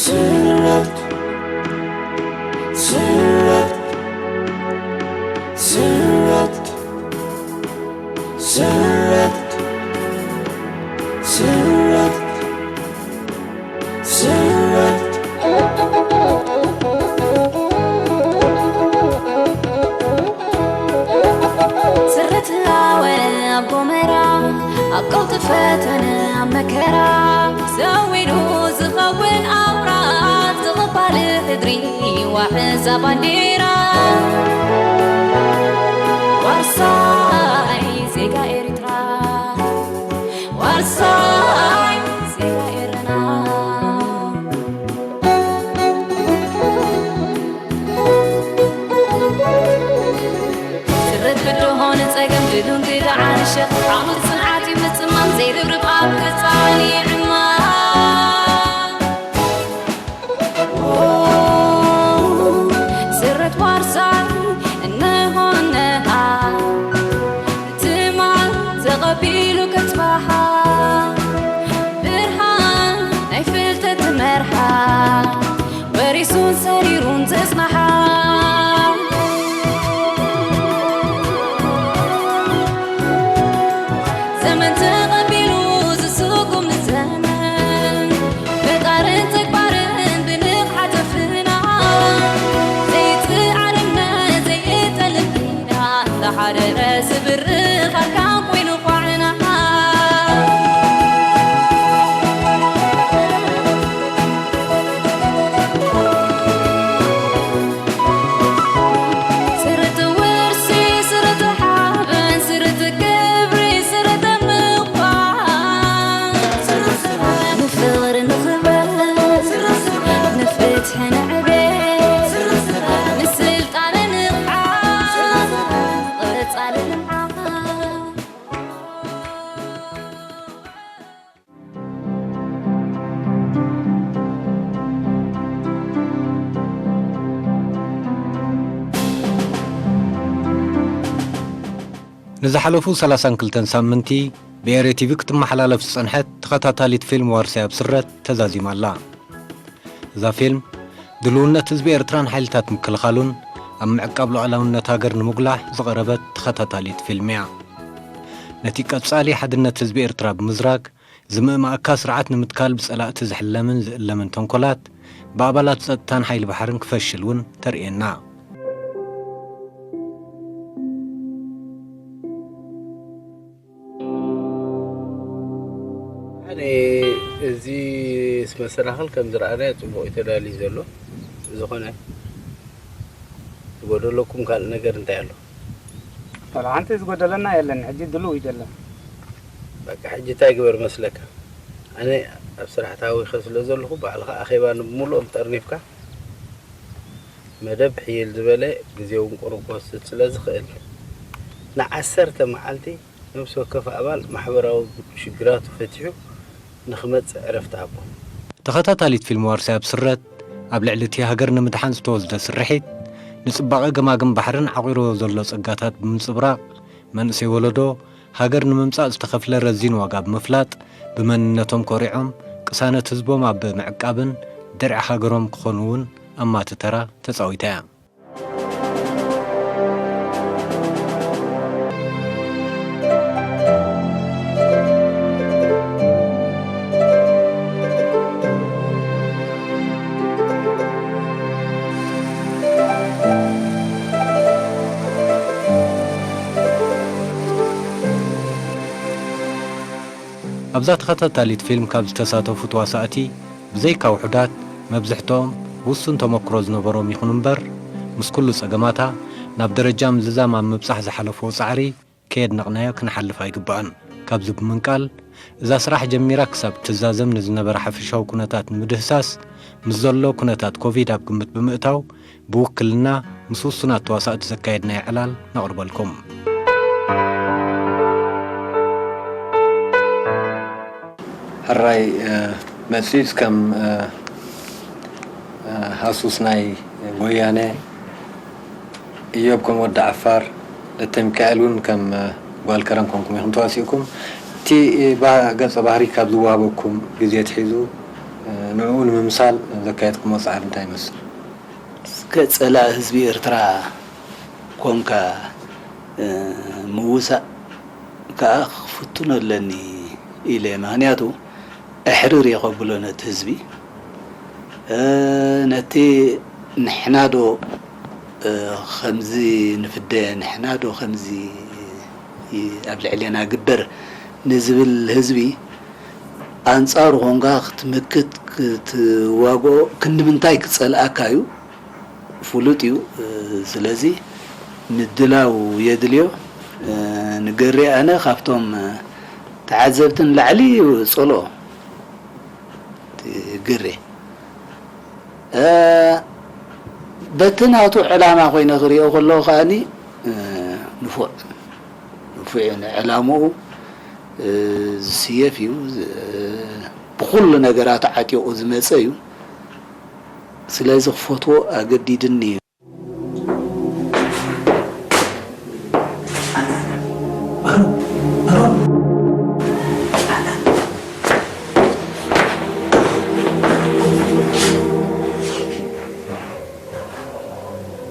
ስረት፣ ስረት፣ ስረት፣ ስረት፣ ስረት፣ ስረት። ስርትናወ ኣብ ጎመራ፣ ኣብ ቀውጢ ፈተነ፣ ኣብ መከራ፣ ዘዊሉ ዝኸውን ኣውራ፣ ዝቕባል ሕድሪ፣ ዋሕዛ ባንዴራ። ዋርሳይ ዜጋ ኤርትራ፣ ዋርሳይ ዜጋ ኤረና። ስረት ብድሆ ንጸገም፣ ብሉን ግዳዓን ሸኽ፣ ዓወት ጽንዓት እዩ ምጽማም፣ ዘይርብርብ ኣብ ቀጻሊ ዕማም። ስረት ዋርሳይ እነሆ እነሃ፣ ትማል ተቐቢሉ ከጽባሓ፣ ብርሃን ናይ ፍልጠት መርሓ፣ ወሪሱን ሰሪሩን ዘጽናሓ። ዘመን ተቐቢሉ ዝስጉም ንዘመን፣ ብቃልን ተግባርን ብንቕሓት ኣፍና፣ ዘይጥዓርነት ዘይጠልም ኢና፣ እንዳሓረረ ዝብርኽ ኣርካን ኮይኑ ኳዕና። ስርት ውርሲ፣ ስርት ሓበን፣ ስርት ክብሪ፣ ስርት ምዃን፣ ንፍቕሪ ንኽበር፣ ንፍትሒ ንዕቤት፣ ንስልጣነ ንቕሓት፣ ንቐጻሊ ልምዓት። ንዝሓለፉ ሰላሳን ክልተን ሳምንቲ ብኤሪ ቲቪ ክትመሓላለፍ ዝጸንሐት ተኸታታሊት ፊልም ዋርሳይ ኣብ ስረት ተዛዚማ ኣላ። እዛ ፊልም ድልውነት ህዝቢ ኤርትራን ሓይልታት ምክልኻሉን ኣብ ምዕቃብ ሉዓላውነት ሃገር ንምጉላሕ ዝቐረበት ተኸታታሊት ፊልም እያ። ነቲ ቀጻሊ ሓድነት ህዝቢ ኤርትራ ብምዝራግ፣ ዝምእማእካ ስርዓት ንምትካል ብጸላእቲ ዝሕለምን ዝእለምን ተንኮላት ብኣባላት ጸጥታን ሓይሊ ባሕርን ክፈሽል እውን ተርእየና። ኣነ እዚ መሰናኽል ከም ዝረኣናዮ ጽቡቕ እዩ ተዳልዩ ዘሎ። ብዝኾነ ዝጎደለኩም ካልእ ነገር እንታይ ኣሎ? ዋላ ሓንቲ ዝጎደለና የለን፣ ሕጂ ድሉው እዩ ዘሎ። በቃ ሕጂ እንታይ ግበር መስለካ? ኣነ ኣብ ስራሕ ታዊኸ ስለ ዘለኹ ባዕልኻ ኣኼባ ንምሉኦም ጠርኒፍካ መደብ ሕይል ዝበለ ግዜ እውን ቁሩብ ክወስድ ስለ ዝኽእል ንዓሰርተ መዓልቲ ነብሲ ወከፍ ኣባል ማሕበራዊ ሽግራቱ ፈቲሑ ንኽመጽእ ዕረፍቲ ሃቦ። ተኸታታሊት ፊልም ዋርሳይ ኣብ ስረት፣ ኣብ ልዕሊ እቲ ሃገር ንምድሓን ዝተወስደ ስርሒት፣ ንጽባቐ ገማግም ባሕርን ዓቑርዎ ዘሎ ጸጋታት ብምንጽብራቕ፣ መንእሰይ ወለዶ፣ ሃገር ንምምጻእ ዝተኸፍለ ረዚን ዋጋ ብምፍላጥ፣ ብመንነቶም ኮሪዖም፣ ቅሳነት ህዝቦም ኣብ ምዕቃብን ድርዒ ሃገሮም ክኾኑ እውን ኣማቲ ተራ ተጻዊታ እያ። ኣብዛ ተኸታታሊት ፊልም ካብ ዝተሳተፉ ተዋሳእቲ ብዘይካ ውሑዳት፣ መብዝሕትኦም ውሱን ተመክሮ ዝነበሮም ይኹኑ እምበር፣ ምስ ኩሉ ጸገማታ ናብ ደረጃ ምዝዛም ኣብ ምብጻሕ ዝሓለፍዎ ጻዕሪ ከየድነቕናዮ ክንሓልፍ ኣይግባእን። ካብዚ ብምንቃል፣ እዛ ስራሕ ጀሚራ ክሳብ እትዛዘም ንዝነበረ ሓፈሻዊ ኩነታት ንምድህሳስ፣ ምስ ዘሎ ኩነታት ኮቪድ ኣብ ግምት ብምእታው፣ ብውክልና ምስ ውሱናት ተዋሳእቲ ዘካየድናዮ ዕላል ነቕርበልኩም። ሕራይ፣ እ፣ መጺኡስ ከም፣ እ፣ እ፣ ሃሱስ ናይ ወያነ እዮብ ከም ወዲ ዓፋር፣ ለተሚካኤል እውን ከም ጓል ከረን ኮንኩም ኢኹም ተዋሲእኩም። እቲ ባ-፣ ገጸ ባህሪ ካብ ዝወሃበኩም ግዜ ኣትሒዙ ንዕኡ ንምምሳል ዘካየድኩሞ ጻዕሪ እንታይ ይመስል? ገጸ ላእ ህዝቢ ኤርትራ ኮንካ ምውሳእ ከኣ ክፍትኖ ኣለኒ ኢለ። ምኽንያቱ እሕርር እየ ከብሎ ነቲ ህዝቢ። ነቲ ንሕና ዶ ከምዚ ንፍደ፣ ንሕና ዶ ከምዚ ኣብ ልዕሌና ግበር ንዝብል ህዝቢ ኣንጻሩ ኮንካ ክትምክት፣ ክትዋግኦ ክንዲ ምንታይ ክጸልኣካ እዩ ፍሉጥ እዩ። ስለዚ ምድላው የድልዮ። ንገሬ ኣነ ካብቶም ተዓዘብቲ ንላዕሊ እዩ ጸልኦ። ገሬ በቲ ናቱ ዕላማ ኮይነ ክሪኦ ከለኹ ከኣኒ ንፉዕ ንፉዕ እዩ። ንዕላምኡ ዝስየፍ እዩ። ብኹሉ ነገራት ዓጢቑ ዝመጸ እዩ። ስለዚ ክፈትዎ ኣገዲድኒ እዩ።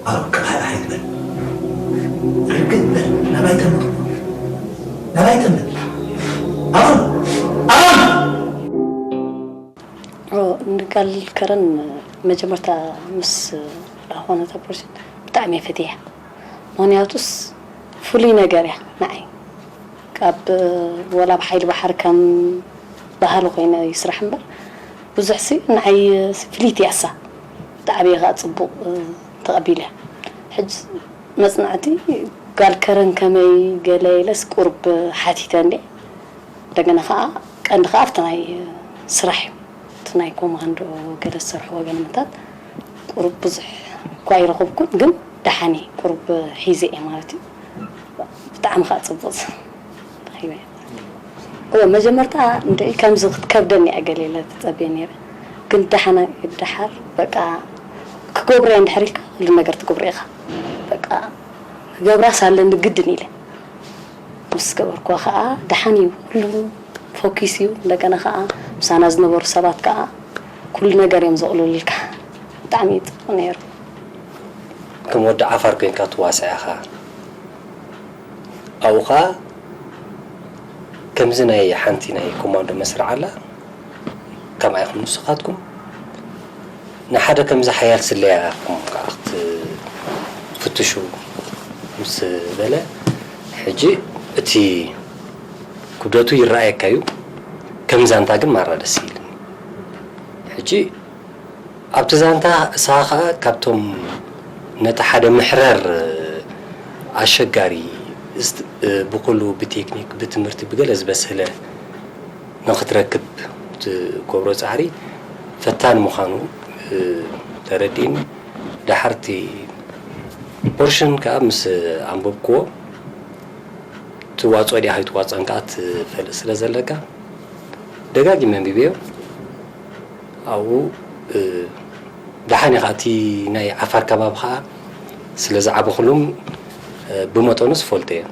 ኣሮን፣ ቅብኣ ኣይትበል። ርግእ በል። ናባይ ጠምት። ናባይ ጠምት። ኣሮን! ኣሮን! ንጋል ከረን መጀመርታ ምስ ዝኾነ ፕሮጀክት ብጣዕሚ እየ ፈትያ። ምኽንያቱስ ፍሉይ ነገር እያ ንዓይ። ካብ ወላ ብሓይሊ ባሕሪ ከም ባህሊ ኮይነ ይስራሕ እምበር ብዙሕ ሲ ንዓይ ፍልይቲ እያ እሳ። ብጣዕሚ እየ ከዓ ፅቡቕ ተቐቢለ። ሕጂ መፅናዕቲ ጋል ከረን ከመይ ገለ ኢለስ ቁርብ ሓቲተ እንዴ። እንደገና ከዓ ቀንዲ ከዓ ኣብቲ ናይ ስራሕ እዩ። እቲ ናይ ኮማንዶ ገለ ዝሰርሑ ወገንምታት ቁሩብ ብዙሕ እኳ ኣይረኸብኩን፣ ግን ደሓን እየ ቁሩብ ሒዘ እየ ማለት እዩ። ብጣዕሚ ከዓ ፅቡቕ ረኺበ እየ። እወ መጀመርታ እንድዒ ከምዚ ክትከብደኒ እያ ገለ ኢለ ተፀብየ ነይረ፣ ግን ደሓን ደሓር በቃ ክገብሮ እየ እንድሕር ኢልካ ኩሉ ነገር ትገብሮ ኢኻ። በቃ ክገብራስ ኣለኒ ግድን ኢለ። ምስ ገበርክዋ ከዓ ደሓን እዩ፣ ኩሉ ፎኪስ እዩ። እንደገና ከዓ ምሳና ዝነበሩ ሰባት ከዓ ኩሉ ነገር እዮም ዘቕልሉልካ። ብጣዕሚ እዩ ፅቡቕ ነይሩ። ከም ወዲ ዓፋር ኮይንካ ትዋሳእ ኢኻ። ኣብኡ ከዓ ከምዚ ናይ ሓንቲ ናይ ኮማንዶ መስርዕ ኣላ። ከማይ ኢኹም ንስኻትኩም ንሓደ ከምዚ ሓያል ስለያ ኢኹም ከዓ ክትፍትሹ ምስ በለ፣ ሕጂ እቲ ክብደቱ ይረኣየካ እዩ። ከም ዛንታ ግን ማራ ደስ ይብልኒ። ሕጂ ኣብቲ ዛንታ ንስኻ ከዓ ካብቶም ነቲ ሓደ ምሕራር ኣሸጋሪ፣ ብኩሉ ብቴክኒክ ብትምህርቲ ብገለ ዝበስለ ንኽትረክብ ትገብሮ ጻዕሪ ፈታኒ ምዃኑ ተረዲእኒ። ደሓር እቲ ፖርሽን ከኣ ምስ ኣንበብክዎ ትዋጽኦ ድያ ከይትዋጽኦን ከኣ ትፈልጥ ስለ ዘለካ ደጋጊመ ኣንቢበዮ። ኣብኡ ደሓን ኢኻ እቲ ናይ ዓፋር ከባቢ ከኣ ስለ ዝዓበኹሉም ብመጠኑ ዝፈልጦ እየ።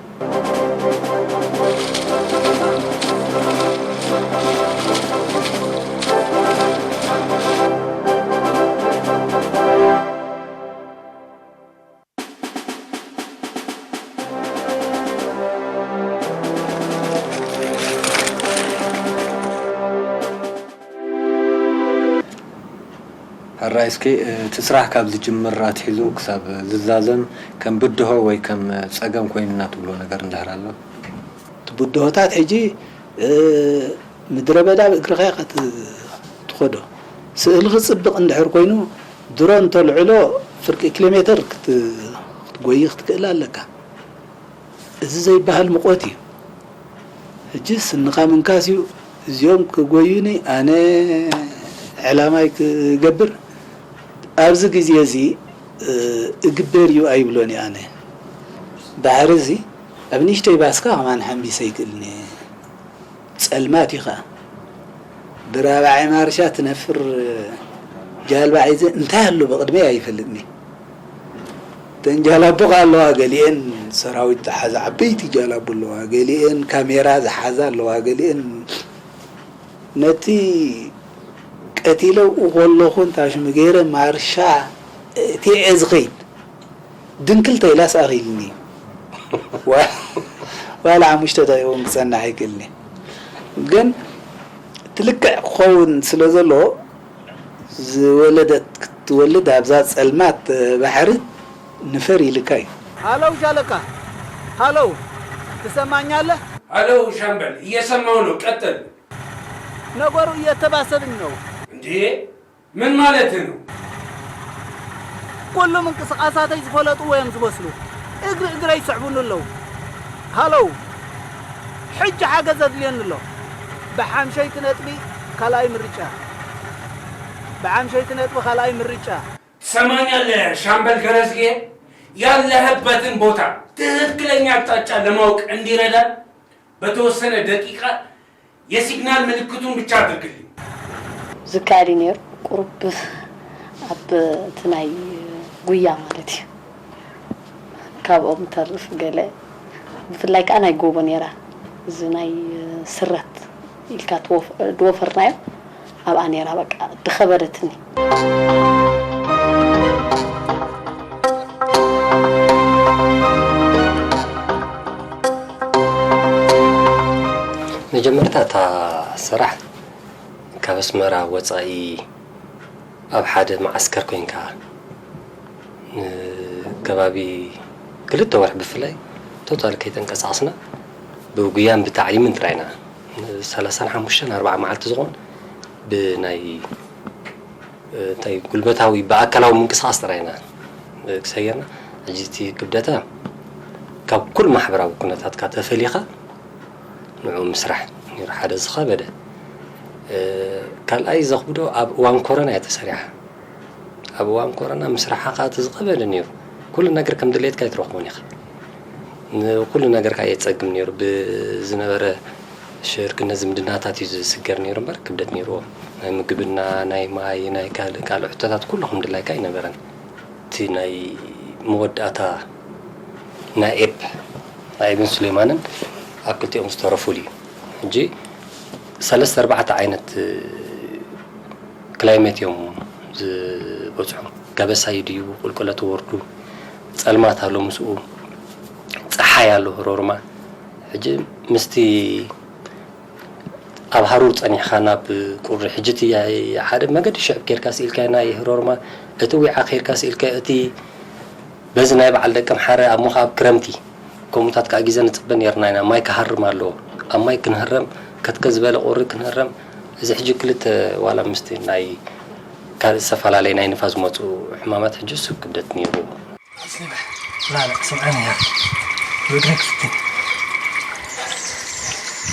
ሕራይ እስኪ እቲ ስራሕ ካብ ዝጅምር ኣትሒዙ ክሳብ ዝዛዘም ከም ብድሆ ወይ ከም ጸገም ኮይኑና ትብሎ ነገር እንድሕር ኣሎ? እቲ ብድሆታት ሕጂ ምድረ በዳ ብእግርኻ ኢኻ ትኸዶ። ስእሊ ክጽብቕ እንድሕር ኮይኑ ድሮ እንተልዕሎ ፍርቂ ኪሎ ሜተር ክትጎይ ክትክእል ኣለካ። እዚ ዘይበሃል ምቖት እዩ። ሕጂ ስንኻ ምንካስ እዩ። እዚኦም ክጎዩኒ ኣነ ዕላማይ ክገብር ኣብዚ ግዜ እዚ እግበር እዩ ኣይብሎን እየ ኣነ። ባሕሪ እዚ ኣብ ንእሽተይ ባስካ ከማን ሓምቢሰ ይክእልኒ እየ። ጸልማት እዩ ኸኣ። ብራብዓይ ማርሻ ትነፍር ጃልባ ሒዘ እንታይ ኣሎ ብቕድመይ ኣይፈልጥን እየ። እተን ጃላቡ ከ ኣለዋ፣ ገሊኤን ሰራዊት ዝሓዛ ዓበይቲ ጃላቡ ኣለዋ፣ ገሊኤን ካሜራ ዝሓዛ ኣለዋ፣ ገሊኤን ነቲ ቀቲለ ኣብኡ ከለኹ እንታሽሙ ገይረ ማርሻ እቲኤ ዝኸይድ ድንክል ተይላስ ኣኺልኒ። ዋ-፣ ዋላ ሓሙሽተ ደቂቕ እውን ክጸንሕ ኣይክእልኒ። ግን እቲ ልክዕ ክኸውን ስለ ዘለዎ ዝወለደት ክትወልድ ኣብዛ ጸልማት ባሕሪ ንፈር ኢልካ እዩ። ሃለው ሻለቃ፣ ሃለው፣ ትሰማኛለህ? ሃለው ሻምበል፣ እየሰማሁ ነው፣ ቀጥል። ነገሩ እየተባሰብኝ ነው። እንዴ? ምን ማለትህ ነው? ኩሉ ምንቅስቓሳተይ ዝፈለጥዎ እዮም ዝመስሉ። እግሪ እግረይ ይስዕቡኒ ኣለዉ። ሃለው፣ ሕጂ ሓገዝ ኣድልየኒ ኣሎ። ብሓምሸይቲ ነጥቢ ካልኣይ ምርጫ። ብሓምሸይቲ ነጥቢ ካልኣይ ምርጫ። ትሰማኛለህ ሻምበል ገረዝጌ? ያለህበትን ቦታ ትክክለኛ አቅጣጫ ለማወቅ እንዲረዳን በተወሰነ ደቂቃ የሲግናል ምልክቱን ብቻ አድርግልኝ። ዝከኣል እዩ ነይሩ። ቁሩብ ኣብ እቲ ናይ ጉያ ማለት እዩ። ካብኦም ተርፍ ገለ፣ ብፍላይ ከኣ ናይ ጎቦ ነይራ። እዚ ናይ ስረት ኢልካ ትወፍ-፣ ድወፈርናዮ ኣብኣ ነይራ። በቃ ድኸበደትኒ። መጀመርታ እታ ስራሕ ካብ ኣስመራ ወጻኢ ኣብ ሓደ መዓስከር ኮንካ ንከባቢ ክልተ ወርሒ ብፍላይ ቶታል ከይተንቀሳቐስና ብጉያን ብታዕሊምን ጥራይ ኢና ሰላሳን ሓሙሽተን ኣርባዓ መዓልቲ ዝኾን ብናይ እንታይ ጉልበታዊ ብኣካላዊ ምንቅስቓስ ጥራይ ኢና ክሰየርና። ሕጂ እቲ ክብደታ ካብ ኩሉ ማሕበራዊ ኩነታትካ ተፈሊኻ ንዕኡ ምስራሕ ነይሩ ሓደ ዝኸበደ። ካልኣይ ዘኽብዶ ኣብ እዋን ኮሮና እያ ተሰሪሓ። ኣብ እዋን ኮሮና ምስራሓ ከዓ እቲ ዝኸበደ ነይሩ። ኩሉ ነገር ከም ድሌትካ ኣይትረኽቦን ኢኻ። ንኩሉ ነገርካ የጸግም ነይሩ። ብዝነበረ ሽርክነት ዝምድናታት እዩ ዝስገር ነይሩ እምበር ክብደት ነይርዎ። ናይ ምግብና፣ ናይ ማይ፣ ናይ ካልእ ካልእ ሕቶታት ኩሉ ከም ድላይካ ኣይነበረን። እቲ ናይ መወዳእታ ናይ ኤብ፣ ናይ ኤብን ሱሌማንን ኣብ ክልቲኦም ዝተረፉሉ እዩ። ሕጂ ሰለስተ ኣርባዕተ ዓይነት ክላይሜት እዮም ዝበጽሑ። ገበሳይ ድዩ፣ ቁልቁለት ወርዱ፣ ጸልማት ኣሎ ምስኡ፣ ጸሓይ ኣሎ ሮርማ። ሕጂ ምስቲ ኣብ ሃሩር ጸኒሕካ ናብ ቁሪ፣ ሕጂ እቲ ሓደ መገዲ ሽዕብ ኬድካ ስኢልካ ናይ ሮርማ፣ እቲ ዊዓ ኬድካ ስኢልካ፣ እቲ በዚ ናይ በዓል ደቀምሓረ፣ እሞ ኸኣ ኣብ ክረምቲ ከምኡታት ከኣ ግዜ ንጽበ ኔርና ኢና። ማይ ክሃርም ኣለዎ። ኣብ ማይ ክንህረም፣ ከትከ ዝበለ ቁሪ ክንህረም፣ እዚ ሕጂ ክልተ ዋላ ምስቲ ናይ ካልእ ዝተፈላለየ ናይ ንፋስ ዝመጹ ሕማማት ሕጂ እሱ ክብደት ነይርዎ። لا، لا، سمعني يا أخي. ودنك ستين.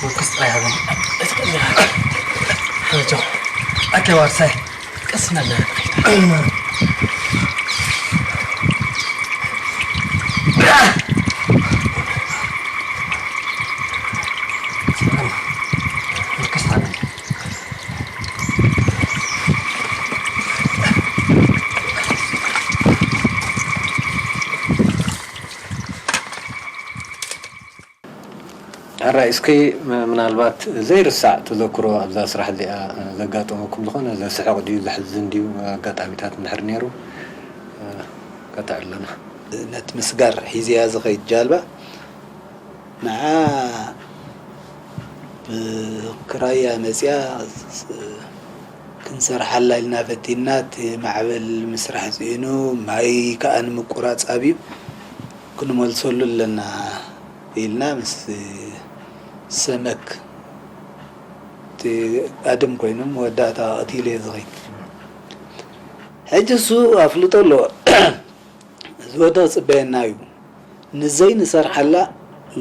وكست رايح أظن. حاجة. أكي وارساي. قسنا لها. ሕራይ እስኪ ም-፣ ምናልባት ዘይርሳዕ ተዘክሮ ኣብዛ ስራሕ እዚኣ ዘጋጠመኩም ዝኾነ ዘስሕቕ ድዩ ዘሕዝን ድዩ ኣጋጣሚታት እንድሕር ነይሩ ከተዕልለና? ነቲ ምስጋር ሒዝያ ዝኸይድ ጃልባ ንዓ ብክራያ መጽያ ክንሰርሓላ ኢልና ፈቲንና፣ እቲ ማዕበል ምስራሕ ጽዒኑ፣ ማይ ከኣ ንምቁራጽ ኣብዩ፣ ክንመልሰሉ ኣለና ኢልና ምስ ሰመክ እቲ ኣድም ኮይኑ መወዳእታ ቀቲሉ እየ ዝኸይድ። ሕጂ እሱ ኣፍልጦ ኣለዎ። እዚ ወዲ ክጽበየና እዩ። ንዘይንሰርሓላ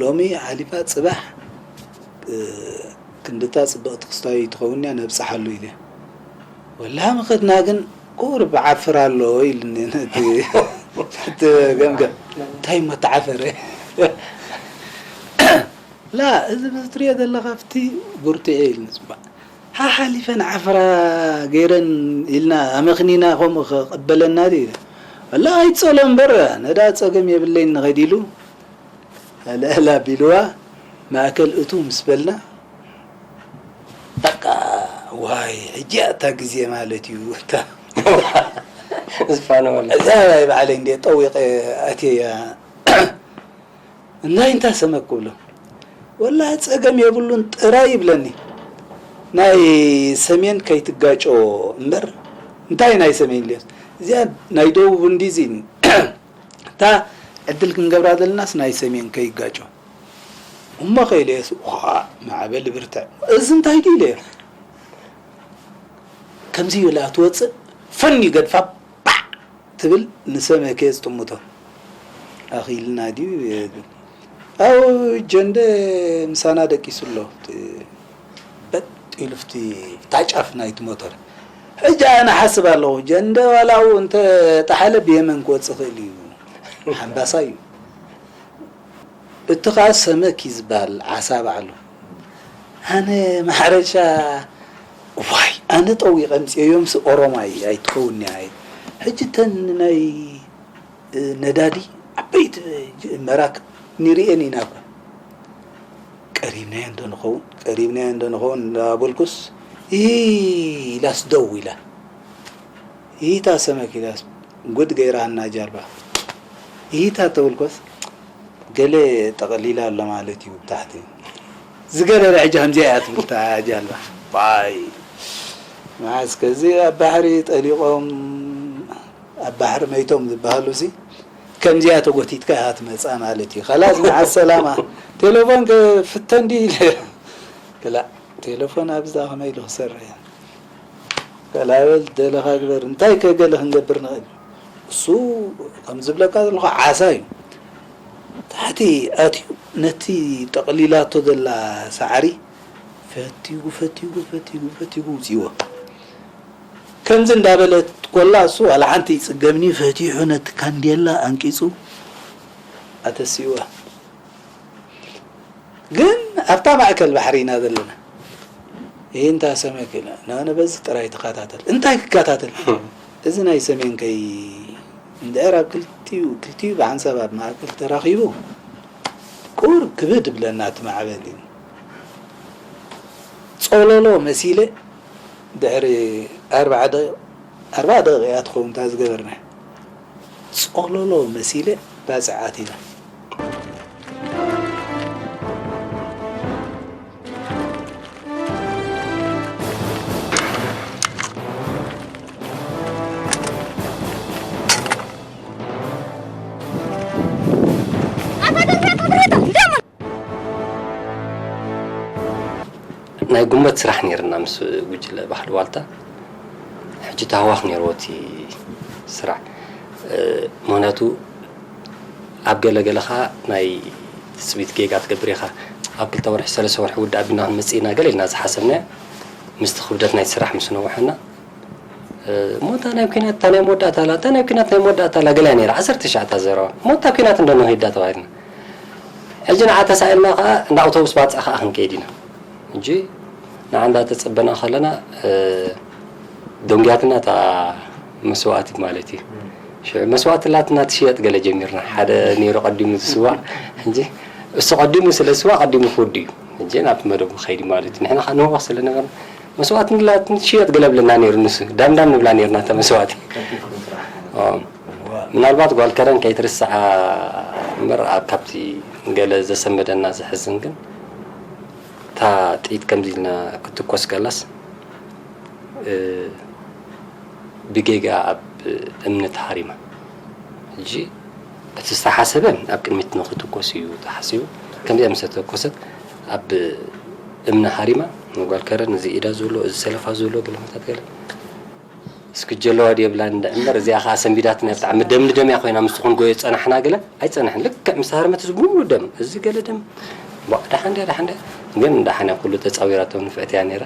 ሎሚ ሓሊፋ ጽባሕ፣ እ፣ ክንድታ ጽብቕቲ ክስታይ ትኸውን እያ፣ ነብጽሓሉ ኢለ። ወላሂ ምኸድና ግን ቁሩብ ዓፍር ኣሎ ኢሉኒ ነቲ፣ እቲ ገምገም። እንታይ እሞ ተዓፈረ? ላ፣ እዚ ትሪኦ ዘለኻ ኣብቲ ብርቱዕ ኢሉኒ ጽባሕ። ሓሓሊፈን ዓፍራ ገይረን ኢልና ኣመኽኒና ከምኡ ክቕበለና ድዩ? ወላ ኣይጸሎ እምበር፣ ነዳ ጸገም የብለይን ንኸይድ ኢሉ፣ ኣልኣል ኣቢልዋ፣ ማእከል እቱ ምስ በልና፣ በቃ፣ ዋይ፣ ሕጂ እያ እታ ግዜ ማለት እዩ፣ እታ ዝፋነወላ። እዛ ናይ ባዕለይ እንዴ ጠዊቐ ኣትየያ። እንታይ እንታ ሰመ ክብሎ? ወላ ጸገም የብሉን ጥራይ ይብለኒ። ናይ ሰሜን ከይትጋጮ እምበር፣ እንታይ ናይ ሰሜን ኢልዮስ? እዚኣ ናይ ደቡብ እንዲዚ፣ እታ ዕድል ክንገብራ ዘለናስ ናይ ሰሜን ከይጋጮ። እሞ ከኢለየስ፣ ውኻ፣ ማዕበል ብርትዕ። እዚ እንታይ ድዩ ኢለዮ? ከምዚ ኢላ ትወጽእ፣ ፈን ይገድፋ፣ ፓዕ! ትብል ንሰመ ከየጽጥምቶ። ኣኺልና ድዩ? ኣብኡ ጀንደ ምሳና ደቂሱ ኣሎ። በጥ ኢሉ ፍቲ እታ ጫፍ ናይቲ ሞተር። ሕጂ ኣነ ሓስብ ኣለኹ፣ ጀንደ ዋላ ኣብኡ እንተ ጠሓለ ብየመን ክወጽእ ይኽእል እዩ። ሓምባሳ እዩ። እቲ ኸኣ ሰመክ እዩ ዝበሃል ዓሳ ባዕሉ። ኣነ ማሕረሻ፣ ዋይ፣ ኣነ ጠዊቐ ኣምፅኤዮምስ ኦሮማይ ኣይትኸውን እያ። ሕጂ እተን ናይ፣ እ፣ ነዳዲ ዓበይቲ መራክብ ንርእየን ኢና እኮ። ቀሪብናዮ እንዶ ንኸውን፣ ቀሪብናዮ እንዶ ንኸውን እንዳበልኩስ፣ ኢላስ ደው ኢላ። ኢታ ሰመክ ኢላስ ጉድ ገይራና ጃልባ። ኢታ ተብልኮስ ገለ ጠቕሊላ ኣሎ ማለት እዩ ብታሕቲ። ዝገደለ ሕጂ ከምዚኣ እያ ትብል እታ ጃልባ። ዋይ፣ መዓስ ከዚ ኣብ ባሕሪ ጠሊቖም፣ ኣብ ባሕሪ መይቶም ዝበሃሉ ሲ፣ ከምዚኣ ተጎቲትካ እያ ትመጻ ማለት እዩ። ከላስ፣ መዓስ ሰላማ። ቴሌፎን ከ ፍተን ድዩ ኢለ። ክላእ፣ ቴሌፎን ኣብዛ ከመይ ኢሉ ክሰርሕ እያ? ከላበል ደለኻ ግበር። እንታይ ከ ገለ ክንገብር ንኽእል? እሱ ከም ዝብለካ ዘለኹ ዓሳ እዩ። ታሕቲ ኣትዩ ነቲ ጠቕሊላቶ ዘላ ሳዕሪ ፈቲጉ፣ ፈቲጉ፣ ፈቲጉ፣ ፈቲጉ ውፅእዎ። ከምዚ እንዳበለት ኮላ እሱ ዋላ ሓንቲ ይጽገምኒ ፈቲሑ ነቲ ካንዴላ ኣንቂጹ ኣተሲዋ። ግን ኣብታ ማእከል ባሕሪ ኢና ዘለና። ይህ እንታ ሰመክ ኢለ፣ "ናነ በዚ ጥራይ ተኸታተል." እንታይ ክከታተል? እዚ ናይ ሰሜን ከይ እንድሕር ኣብ ክልቲኡ፣ ክልቲኡ ብሓንሳብ ኣብ ማእከል ተራኺቡ፣ ቁር ክብድ ብለና እቲ ማዕበል እዩ። ጾሎሎ መሲለ ድሕሪ ኣርብዓ ደቂ-፣ ኣርብዓ ደቂቃ ትኸውን እታ ዝገበርና። ጾሎሎ መሲለ ባጽዕ ኣቲና። ናይ ጉልበት ስራሕ ነይርና ምስ ጉጅለ ባህሊ ዋልታ። ሕጂ ታህዋኽ ነይርዎ እቲ ስራሕ። እ፣ ምኽንያቱ ኣብ ገለ ገለ ኸኣ ናይ ትጽቢት ጌጋ ትገብር ኢኻ። ኣብ ክልተ ወርሒ፣ ሰለስተ ወርሒ ውድእ ኣቢልና ክንመጽእ ኢና ገለ ኢልና ዝሓሰብናዮ፣ ምስቲ ክብደት ናይቲ ስራሕ ምስ ነውሐና፣ እ፣ እሞ እታ ናይ ኲናት፣ እታ ናይ መወዳእታ ኣላ፣ እታ ናይ ኲናት ናይ መወዳእታ ኣላ፣ ገለ እያ ነይራ፣ ዓሰርተ ትሽዓተ ዘረባ። እሞ እታ ኲናት እንዶ ንኺዳ ተባሂልና። ሕጂ ንዓ ተሳኢልና ኸኣ እንዳ ኣውቶቡስ ባጽዕ ኸኣ ክንከይድ ኢና። ሕጂ ንዓ እንዳ ተጸበና ከለና፣ እ፣ ደንጉያትና እታ መስዋእቲ ማለት እዩ። ሽዑ መስዋእቲ ናትና ትሽየጥ ገለ ጀሚርና። ሓደ ነይሩ ቀዲሙ ዝስዋእ፣ ሕጂ እሱ ቀዲሙ ስለ ዝስዋእ ቀዲሙ ክውድ እዩ። ሕጂ ናብ መደቡ ክኸይድ እዩ ማለት እዩ። ንሕና ኸኣ ንህወኽ ስለ ነበርና መስዋእቲ ንላ ትሽየጥ ገለ ብለና ነይሩ ንሱ። ዳምዳም ንብላ ነይርና እታ መስዋእቲ። ኦ፣ ምናልባት ጓል ከረን ከይትርስዓ እምበር፣ ኣብ ካብቲ ገለ ዘሰመደና ዘሕዝን ግን፣ እታ ጥይት ከምዚ ኢልና ክትኮስ ከላስ፣ እ፣ ብጌጋ ኣብ እምኒ ተሃሪማ። ሕጂ እቲ ዝተሓሰበ ኣብ ቅድሚት ንኽትኮስ እዩ ተሓሲቡ። ከምዚኣ ምስ ተተኮሰት ኣብ እምኒ ሃሪማ፣ ንጓል ከረን እዚ ኢዳ ዘሎ፣ እዚ ሰለፋ ዘሎ፣ ገለመታት ገለ። እስኪ ጀለዋ ድየብላን እንዳ እምበር፣ እዚኣ ኸዓ ሰንቢዳትና ብጣዕሚ ደም ንደም እያ ኮይና፣ ምስ ትኹን ጎዮ ጸናሕና ገለ ኣይጸናሕን። ልክዕ ምስ ሃረመት እዚ ብምሉእ ደም፣ እዚ ገለ ደም፣ ቧዕ፣ ደሓን ድያ፣ ደሓን ድያ? ግን ደሓን እያ፣ ኩሉ ተጻዊራቶ ንፍዕቲ እያ ነይራ።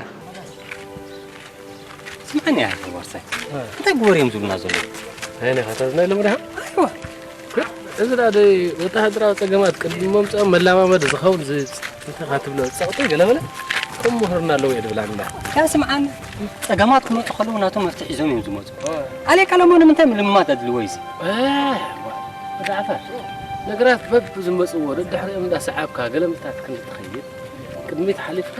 ስምዓኒ ኢኻ ዋርሳይ። እንታይ ግበር እዮም ዝብሉና ዘለዉ? ናይ ናይ ኻታ ናይ ለምሪሃ? ኣይዋ። እዚ ደኣ ደይ ወተሃደራዊ ጸገማት ቅድሚ ምምጽኦም መላማመዲ ዝኸውን ዝ-፣ እንታይ ኻትብሎ ጸቕጢ ገለ መለ? እሞ ምህርና ኣለዎ እየ ድብል ኣንዳ። ያ ስምዓን፣ ጸገማት ክመጹ ከለዉ ናቶም መፍትሒ ሒዞም እዮም ዝመጹ። ኣሌካ ለሞ ንምንታይ ምልምማድ ኣድልዎ እዩ እዚ? ብዛዕባ ነገራት በብ ዝመጽዎ ደድሕሪኦም እንዳሰዓብካ ገለ ምታት ክንትኸይድ ቅድሚት ሓሊፍካ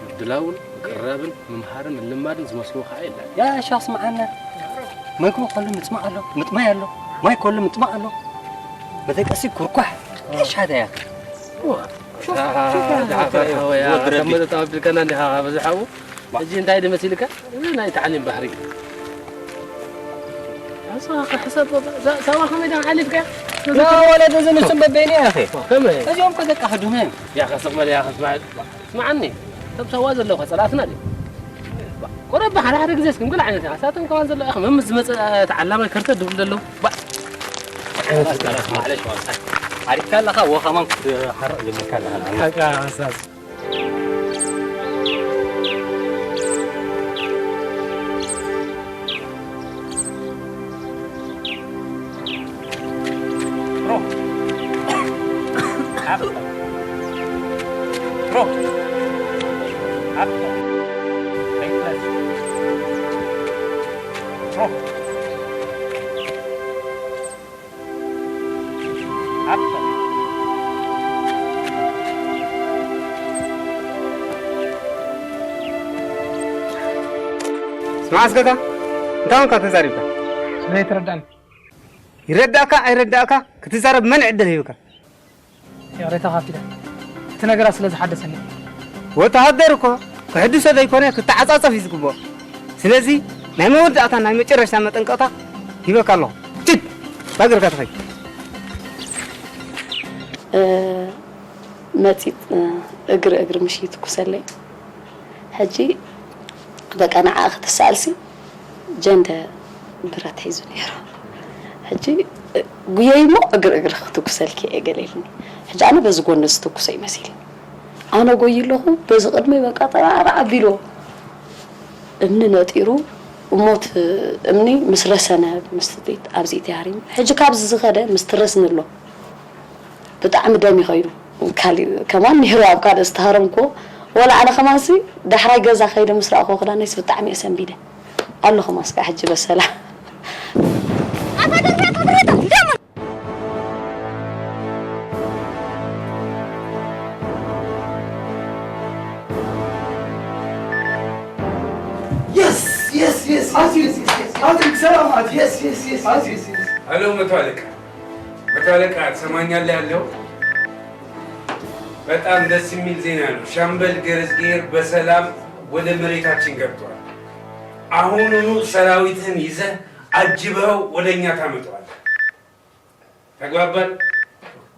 ምድላውን ምቅራብን ምምሃርን ምልማድን ዝመስሎ ከዓ የለን። ያ ሻኽ ስምዓና፣ መግቢ ከሉ ምጽማእ ኣሎ፣ ምጥማይ ኣሎ፣ ማይ ከሉ ምጥማእ ኣሎ። መደቀሲ ኩርኳሕ፣ እሽ ሓደ ያ። ዋ፣ ሹፍ፣ ዳ-፣ ሹፍ ያ ዳ-፣ ዳ-፣ ዳ-፣ ያ፣ ወድ ረቢ። ተመጠጥ ኣቢልካና እንዲኻ በዚ ሓዉ። ሕጂ እንታይ ድመሲልካ? እዚ ናይ ተዓሊም ባህሪ። ኣሳኻ ሕሰብ በባ፣ ዛ-፣ ዛባ ከመይ ዳ ሓሊፍካ? ያ ወለዶ እዚ ንሱም በበይኑ ያ ኣኸ። ከመይ? እዚኦም እኮ ደቂ ዓድና እዮም። ያ ኸስቕ በል ያ ኸስማዕ። ስምዓኒ፣ እቶም ሳዋ ዘለዉ ኸ ጸላእትና ድዮም? ባ፣ ቁረብ ሓደ ሓደ ግዜ እስኪ ምገለ ዓይነት ኢኻ። ሳቶም ከማን ዘለዉ ኢኻ። መምስ ዝመጸ ተዓላማይ ከርተ ድብል ዘለዉ። ባ፣ ዓይነት ጸላእት ማዕለሽ ዋልታ። ዓሪፍካ ኣለኻ፣ ወኸማን ክትሓርቕ ጀመርካ ኣለኻ። ሓቃ ኣሳስ። ስማዕ እስከ፣ እንታይ ኾንካ ተዛሪብካ? ስለይትረዳእኒ። ይረዳእካ ኣይረዳእካ ክትዛረብ መን ዕድል ሂብካ? ይቕሬታ ካፊለ። እቲ ነገራት ስለ ዝሓደሰኒ። ወተሃደር እኮ ክሕድሶ ዘይኮነ ክተዓጻጸፍ እዩ ዝግብኦ። ስለዚ ናይ መወዳእታ ናይ መጨረሽታ መጠንቀቕታ ሂበካ ኣለኹ። ችድ! ባገርካ ትኸይድ። እ፣ መጺጥ፣ እ፣ እግሪ እግሪ ምሽ ይትኩሰለይ። ሕጂ በቃ ንዓኣ ከተሳእልሲ ጀንደ ብረት ሒዙ ነይሩ። ሕጂ፣ እ፣ ጉየይ እሞ እግሪ እግሪ ክትኩሰልኪ እየ ገለ ኢልኒ። ሕጂ ኣነ በዚ ጎኒ ዝትኩሶ ይመሲልኒ። ኣነ ጎይ ኣለኹ፣ በዚ ቅድመይ በቃ ጠራዕራዕ ኣቢልዎ። እምኒ ነጢሩ፣ እሞት እምኒ ምስ ረሰነ፣ ምስቲ ጥይት ኣብዚ ተሃሪሙ። ሕጂ ካብዚ ዝኸደ ምስቲ ረስኒ ኣሎ። ብጣዕሚ ደም ይኸይዱ። ካሊእ ከማን ነይሩ ኣብ ካልእ ዝተሃረምኩዎ። ወላ ኣነ ከማንሲ ዳሕራይ ገዛ ከይደ ምስ ረኣኹዎ ክዳነይስ ብጣዕሚ እየ ሰንቢደ። ኣለኹ ማስካ ሕጂ በሰላ። Yes, yes, yes, yes, yes, yes, yes. Patrick, ሰላም፣ Patrick. Yes, yes, yes, yes, yes, yes. ሄሎ መቶ አለቃ፣ መቶ አለቃ ትሰማኛለህ? ያለው በጣም ደስ የሚል ዜና ነው። ሻምበል ገረዝጌር በሰላም ወደ መሬታችን ገብቷል። አሁኑኑ ሰራዊትህን ይዘህ አጅበኸው ወደ እኛ ታመጣዋለህ። ተግባባን?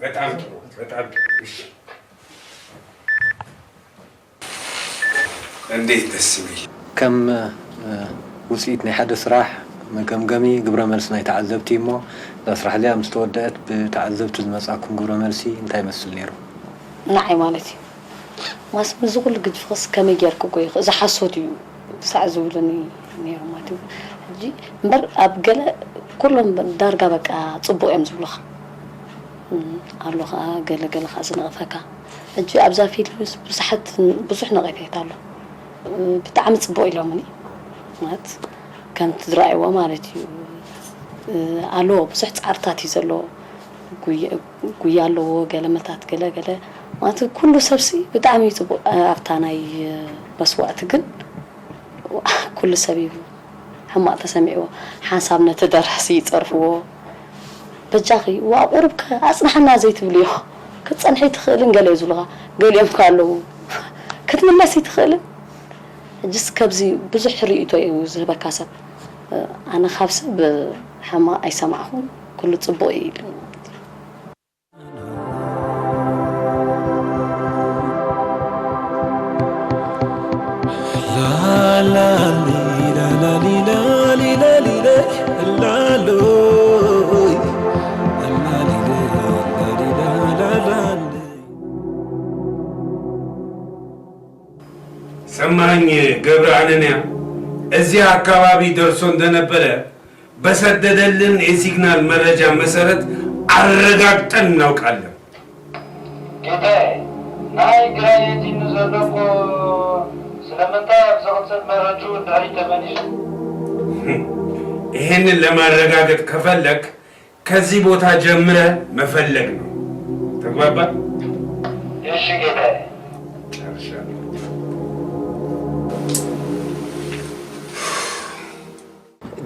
በጣም ጥሩ፣ በጣም ጥሩ። እሺ። እንዴት ደስ የሚል። ከም፣ እ፣ ውጽኢት ናይ ሓደ ስራሕ መገምገሚ ግብረ መልሲ ናይ ተዓዘብቲ እሞ፣ እዛ ስራሕ እዚኣ ምስ ተወደአት ብተዓዘብቲ ዝመጻኩም ግብረ መልሲ እንታይ ይመስል ነይሩ? ንዓይ ማለት እዩ። ማስ ምስዚ ኩሉ ግድፍኽስ ከመይ ጌርክጎ ይኽ-፣ እዚ ሓሶት እዩ ክሳዕ ዝብሉኒ ነይሮም ማለት እዩ። ሕጂ እምበር ኣብ ገለ ኩሎም ዳርጋ በቃ ጽቡቕ እዮም ዝብሉኻ። እም፣ ኣሎ ኸዓ ገለ ገለ ኸዓ ዝነቕፈካ። ሕጂ ኣብዛ ፊልምስ ብዙሓት፣ ብዙሕ ነቐፌታ ኣሎ። ብጣዕሚ ጽቡቕ ኢሎምኒ። ማለት ከምቲ ዝረኣይዎ ማለት እዩ። ኣለዎ ብዙሕ ጻዕርታት እዩ ዘለዎ። ጉያ፣ ጉያ ኣለዎ፣ ገለ መታት፣ ገለ፣ ገለ። ማለት ኩሉ ሰብሲ ብጣዕሚ እዩ ጽቡቕ፣ ኣብታ ናይ መስዋእቲ ግን ኩሉ ሰብ እዩ ሕማቕ ተሰሚዕዎ። ሓንሳብ ነቲ ደራሲ ይጸርፍዎ። በጃኺ፣ ዋእ፣ ቁሩብ ከ ኣጽንሓና ዘይትብልዮ? ክትጸንሒ ትኽእልን ገለ እዩ ዝብሉኻ። ገሊኦም ከ ኣለዉ፣ ክትምለሲ ትኽእልን? ሕጅስ ከብዚ ብዙሕ ርእይቶ እዩ ዝህበካ ሰብ። ኣነ ካብ ሰብ ሕማቕ ኣይሰማዕኹን፣ ኩሉ ጽቡቕ እዩ ኢሉኒ ማለት እዩ። ሰማኸኝ ገብረ አነንያ እዚያ አካባቢ ደርሶ እንደነበረ በሰደደልን የሲግናል መረጃ መሰረት አረጋግጠን እናውቃለን። ጌታዬ፣ ኣይ ግራ የእትይኒ ዘሎ እኮ፣ ስለምንታይ ኣብ ዝቕጽል መረትኡ ድሕሪት ተመሊሱ? ይህንን ለማረጋገጥ ከፈለግ ከዚህ ቦታ ጀምረ መፈለግ ነው። ተግባባን? እሺ ጌታዬ። ጨርሻለሁ።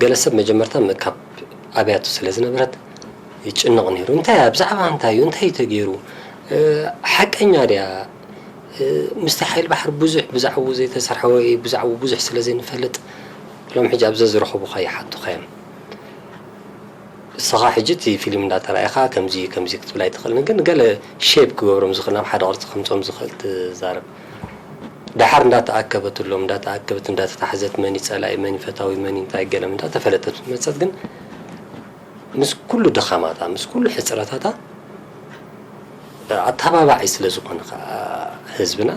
ገለ ሰብ መጀመርታ ካብ ኣብያቱ ስለ ዝነበረት ይጭነቕ ነይሩ። እንታይ እያ? ብዛዕባ እንታይ እዩ? እንታይ እዩ ተገይሩ? ሓቀኛ ድያ? ምስቲ ሓይሊ ባሕሪ ብዙሕ ብዛዕባኡ ዘይተሰርሐ ወይ ብዛዕባኡ ብዙሕ ስለ ዘይንፈልጥ ሎም ሕጂ ኣብ ዘዝረኸቡኻ ይሓቱኻ እዮም። ንስኻ ሕጂ እቲ ፊልም እንዳተራእኻ ከምዚ ከምዚ ክትብል ኣይትኽእልን፣ ግን ገለ ሼፕ ክገብሮም ዝኽእል ናብ ሓደ ቅርጺ ከምጾም ዝኽእል ትዛረብ። ደሓር እንዳተኣከበትሎም እንዳተኣከበት እንዳተታሕዘት መን እዩ ጸላኢ መን እዩ ፈታዊ መን እዩ እንታይ ገለ እንዳተፈለጠት መጸት፣ ግን ምስ ኩሉ ድኻማታ ምስ ኩሉ ሕጽረታታ ኣተባባዒ ስለ ዝኾነ ከዓ ህዝብና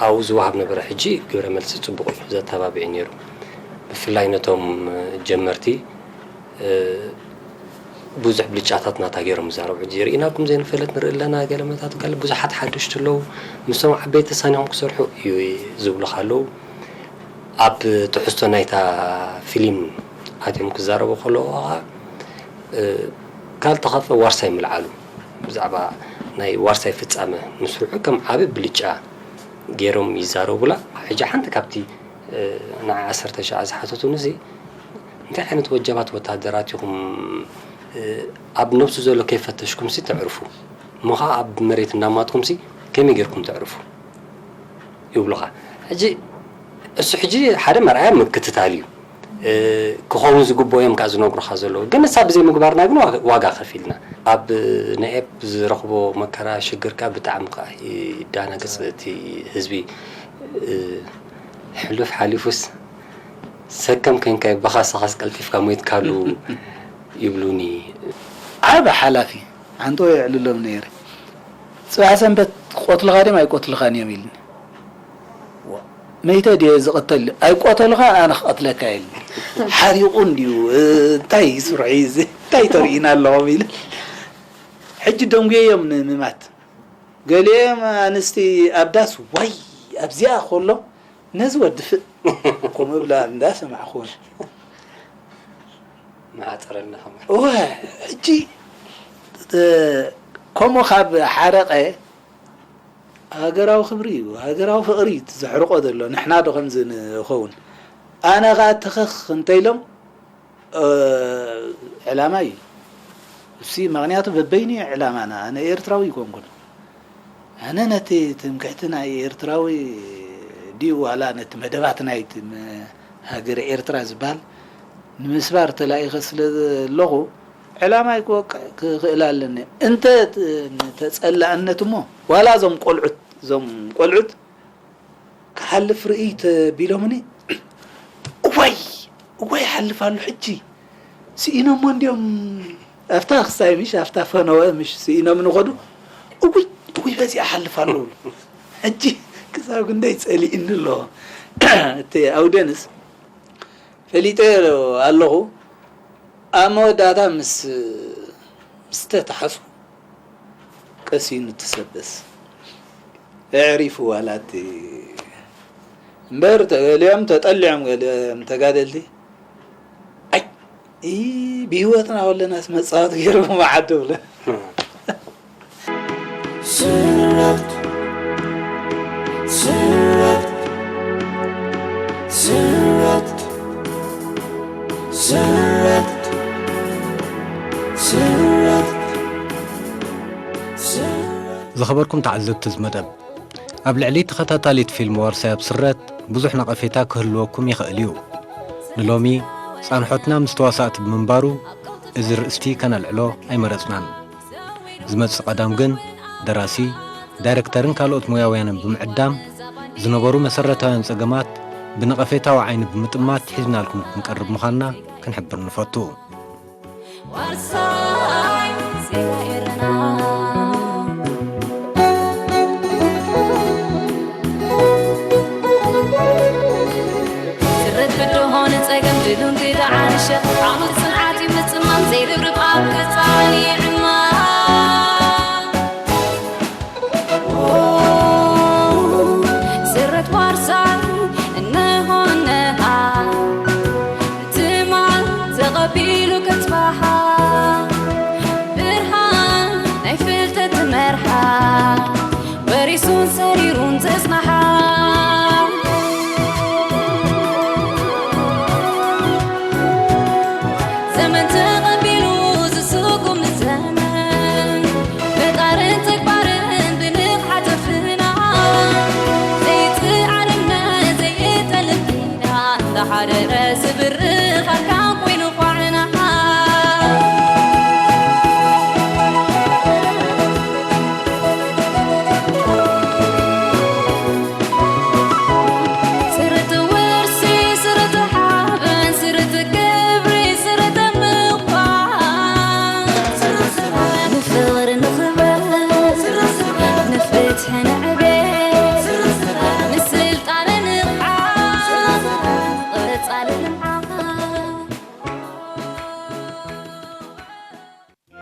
ኣብኡ ዝወሃብ ነበረ። ሕጂ ግብረ መልሲ ጽቡቕ እዩ ዘተባብዒ ነይሩ። ብፍላይ ነቶም ጀመርቲ ብዙሕ ብልጫታት ናታ ገይሮም ይዛረቡ። ሕጂ ርኢናኩም ዘይንፈልጥ ንርኢ ኣለና፣ ገለ መታት ገለ ብዙሓት ሓደሽቲ ኣለዉ። ምስቶም ዓበይቲ ተሳኒቖም ክሰርሑ እዩ ዝብሉኻ ኣለዉ። ኣብ ትሕዝቶ ናይታ ፊልም ኣትዮም ክዛረቡ ከለዉ ከዓ ካልተኸፈ ዋርሳይ ምልዓሉ ብዛዕባ ናይ ዋርሳይ ፍጻመ ምስርሑ ከም ዓቢ ብልጫ ገይሮም ይዛረቡላ። ሕጂ ሓንቲ ካብቲ ንዓ ዓሰርተ ሸዓ ዝሓተቱኒ እዚ እንታይ ዓይነት ወጃባት ወታደራት ኢኹም ኣብ ነብሱ ዘሎ ከይፈተሽኩም ሲ ተዕርፉ እሞ ኸዓ ኣብ መሬት እንዳማትኩም ሲ ከመይ ጌርኩም ተዕርፉ ይብሉኻ። ሕጂ እሱ ሕጂ ሓደ መርኣያ ምክትታል እዩ ክኸውን ዝግብኦ እዮም ከዓ ዝነግሩኻ ዘለዉ። ግን ንሳ ብዘይ ምግባርና ግን ዋጋ ከፊልና ኣብ ናይ ኤፕ ዝረኽቦ መከራ ሽግር ከዓ ብጣዕሚ ከዓ ይዳናገፅ እቲ ህዝቢ ሕሉፍ ሓሊፉስ ሰከም ኮይንካ ይበኻሰኻስ ቀልጢፍካ ሞይትካሉ ይብሉኒ። ዓብ ሓላፊ ሓንቶ የዕልሎም ነይረ። ጽባሕ ሰንበት ቆትልኻ ድዮም ኣይቆትልኻን እዮም ኢልኒ። መይተ ድየ ዝቐተል ኣይቆተልኻ ኣነ ክቐትለካ ኢልኒ። ሓሪቑ እንድዩ እንታይ ስርሑ እዩ እዚ እንታይ ተርእዩና ኣለኹም ኢለ ሕጂ ደንጉየዮም ንምማት ገሊኦም ኣንስቲ ኣብ ዳስ ዋይ ኣብዚኣ ከሎ ነዚ ወዲ ፍእ ከምኡ ብላ እንዳሰማዕኹወን መዓፀረና ከማን እወ ሕጂ ከምኡ ካብ ሓረቐ ሃገራዊ ክብሪ እዩ ሃገራዊ ፍቕሪ እዩ ዘሕርቆ ዘሎ ንሕና ዶ ከምዚ ንኸውን ኣነ ኸዓ ተኸኽ እንተኢሎም ዕላማ እዩ እሲ ምክንያቱ በበይኑ እዩ ዕላማና ኣነ ኤርትራዊ ይኮንኩን ኣነ ነቲ ትምክሕቲ ናይ ኤርትራዊ ድዩ ዋላ ነቲ መደባት ናይቲ ሃገረ ኤርትራ ዝበሃል ንምስባር ተላኢኸ ስለ ዘለኹ ዕላማይ ክወቅዕ ክኽእል ኣለኒ እንተ ተፀላእነት እሞ ዋላ እዞም ቆልዑት እዞም ቆልዑት ክሓልፍ ርእይ ተቢሎምኒ እዋይ እዋይ ይሓልፍ ኣሎ ሕጂ ስኢኖሞ እንዲዮም ኣብታ ክሳይ ምሽ ኣብታ ፈነወ ምሽ ስኢኖም ንኸዱ እውይ እውይ በዚኣ ሓልፍ ኣሎ ሕጂ ክሳብ ክንደይ ጸሊእኒ ኣሎ እቲ ኣውደንስ ፈሊጠ ኣለኹ ኣብ መወዳእታ ምስ ምስ ተታሓዝኩ ቀሲኑ ትሰበስ ኣዕሪፉ ዋላ እቲ እምበር ገሊኦም ተጠሊዖም ገሊኦም ተጋደልቲ ኣይ ብህይወትና ከለናስ መፃወቲ ገይሮም ዓዲ ብለ ስረት ስረት ስረት ስረት ስረት ዝኸበርኩም ተዓዘብቲ እዚ መደብ ኣብ ልዕሊ ተኸታታሊት ፊልም ዋርሳይ ኣብ ስረት ብዙሕ ነቐፌታ ክህልወኩም ይኽእል እዩ። ንሎሚ ፃንሖትና ምስ ተዋሳእቲ ብምንባሩ እዚ ርእስቲ ከነልዕሎ ኣይመረፅናን። ዝመፅእ ቀዳም ግን ደራሲ፣ ዳይረክተርን ካልኦት ሞያውያንን ብምዕዳም ዝነበሩ መሰረታውያን ፀገማት ብነቐፌታዊ ዓይኒ ብምጥማት ሒዝናልኩም ክንቀርብ ምዃንና ክንሕብር ንፈቱ።